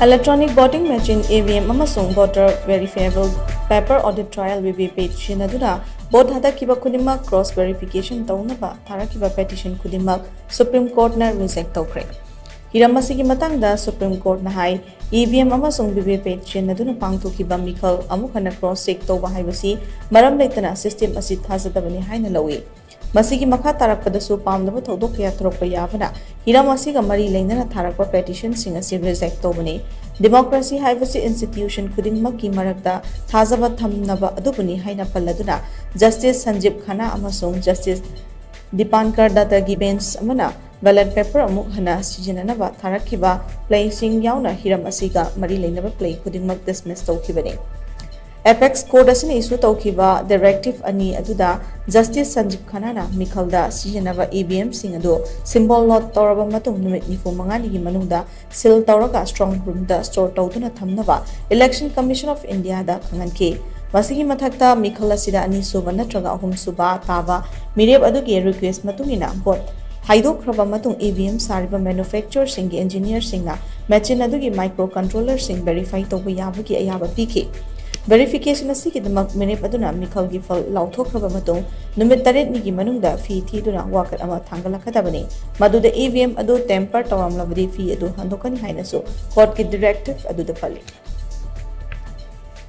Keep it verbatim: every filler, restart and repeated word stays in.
Electronic voting machine, E V M ꯑꯃꯁꯨꯡ voter verifiable paper audit trail, V V P A T, ꯁꯤꯖꯤꯟꯅꯗꯨꯅ vote ꯊꯥꯗꯈꯤꯕ ꯈꯨꯗꯤꯡꯃꯛ cross verification ꯇꯧꯅꯕ ꯊꯥꯔꯛꯈꯤꯕ petition ꯈꯨꯗꯤꯡꯃꯛ Supreme Courtꯅ reject ꯇꯧꯈ꯭ꯔꯦ꯫ ꯍꯤꯔꯝ ꯑꯁꯤꯒꯤ ꯃꯇꯥꯡꯗ Supreme Courtꯅ ꯍꯥꯏ, E V M ꯑꯃꯁꯨꯡ V V P A T ꯁꯤꯖꯤꯟꯅꯗꯨꯅ ꯄꯥꯡꯊꯣꯛꯈꯤꯕ ꯃꯤꯈꯜ ꯑꯃꯨꯛ ꯍꯟꯅ cross check ꯇꯧꯕ ꯍꯥꯏꯕꯁꯤ ꯃꯔꯝ ꯂꯩꯇꯅ system ꯑꯁꯤ ꯊꯥꯖꯗꯕꯅꯤ ꯍꯥꯏꯅ ꯂꯧꯏ꯫ ꯃꯁꯤꯒꯤ ꯃꯈꯥ ꯇꯥꯔꯛꯄꯗꯁꯨ ꯄꯥꯝꯗꯕ ꯊꯧꯗꯣꯛ ꯀꯌꯥ ꯊꯣꯔꯛꯄ ꯌꯥꯕꯅ ꯍꯤꯔꯝ ꯑꯁꯤꯒ ꯃꯔꯤ ꯂꯩꯅꯅ ꯊꯥꯔꯛꯄ petitionꯁꯤꯡ ꯑꯁꯤ reject ꯇꯧꯕꯅꯤ꯫ Democracy ꯍꯥꯏꯕꯁꯤ institution ꯈꯨꯗꯤꯡꯃꯛꯀꯤ ꯃꯔꯛꯇ ꯊꯥꯖꯕ ꯊꯝꯅꯕ ꯑꯗꯨꯕꯨꯅꯤ ꯍꯥꯏꯅ ꯄꯜꯂꯗꯨꯅ Justice Sanjeev Khanna ꯑꯃꯁꯨꯡ Justice Dipankar Dattaꯒꯤ bench ꯑꯃꯅ ballot paper ꯑꯃꯨꯛ ꯍꯟꯅ ꯁꯤꯖꯤꯟꯅꯅꯕ ꯊꯥꯔꯛꯈꯤꯕ ꯄ꯭ꯂꯦꯁꯤꯡ ꯌꯥꯎꯅ ꯍꯤꯔꯝ ꯑꯁꯤꯒ ꯃꯔꯤ ꯂꯩꯅꯕ ꯄ꯭ꯂꯦ ꯈꯨꯗꯤꯡꯃꯛ dismiss ꯇꯧꯈꯤꯕꯅꯤ꯫ Apex Court ꯑꯁꯤꯅ issue ꯇꯧꯈꯤꯕ directive ꯑꯅꯤ ꯑꯗꯨꯗ Justice Sanjeev Khannaꯅ ꯃꯤꯈꯜꯗ ꯁꯤꯖꯤꯟꯅꯕ E V Mꯁꯤꯡ ꯑꯗꯨ symbol load ꯇꯧꯔꯕ ꯃꯇꯨꯡ ꯅꯨꯃꯤꯠ ꯅꯤꯐꯨ ꯃꯉꯥꯅꯤꯒꯤ ꯃꯅꯨꯡꯗ seal ꯇꯧꯔꯒ strong roomꯗ store ꯇꯧꯗꯨꯅ ꯊꯝꯅꯕ Election Commission of Indiaꯗ ꯈꯪꯍꯟꯈꯤ꯫ ꯃꯁꯤꯒꯤ ꯃꯊꯛꯇ ꯃꯤꯈꯜ ꯑꯁꯤꯗ ꯑꯅꯤꯁꯨꯕ ꯅꯠꯇ꯭ꯔꯒ ꯑꯍꯨꯝꯁꯨꯕ ꯇꯥꯕ ꯃꯤꯔꯦꯞ ꯑꯗꯨꯒꯤ request ꯃꯇꯨꯡ ꯏꯟꯅ vote ꯍꯥꯏꯗꯣꯛꯈ꯭ꯔꯕ ꯃꯇꯨꯡ E V M ꯁꯥꯔꯤꯕ manufacturerꯁꯤꯡꯒꯤ engineerꯁꯤꯡꯅ machine ꯑꯗꯨꯒꯤ microcontrollerꯁꯤꯡ verify ꯇꯧꯕ ꯌꯥꯕꯒꯤ ꯑꯌꯥꯕ ꯄꯤꯈꯤ꯫ Verification ꯑꯁꯤꯒꯤꯗꯃꯛ ꯃꯤꯔꯦꯞ ꯑꯗꯨꯅ ꯃꯤꯈꯜꯒꯤ ꯐꯜ ꯂꯥꯎꯊꯣꯛꯈ꯭ꯔꯕ ꯃꯇꯨꯡ ꯅꯨꯃꯤꯠ ꯇꯔꯦꯠꯅꯤꯒꯤ ꯃꯅꯨꯡꯗ ꯐꯤ ꯊꯤꯗꯨꯅ ꯋꯥꯀꯠ ꯑꯃ ꯊꯥꯡꯒꯠꯂꯛꯀꯗꯕꯅꯤ꯫ ꯃꯗꯨꯗ E V M ꯑꯗꯨ tamper ꯇꯧꯔꯝꯂꯕꯗꯤ ꯐꯤ ꯑꯗꯨ ꯍꯟꯗꯣꯛꯀꯅꯤ ꯍꯥꯏꯅꯁꯨ courtꯀꯤ directive ꯑꯗꯨꯗ ꯄꯜꯂꯤ꯫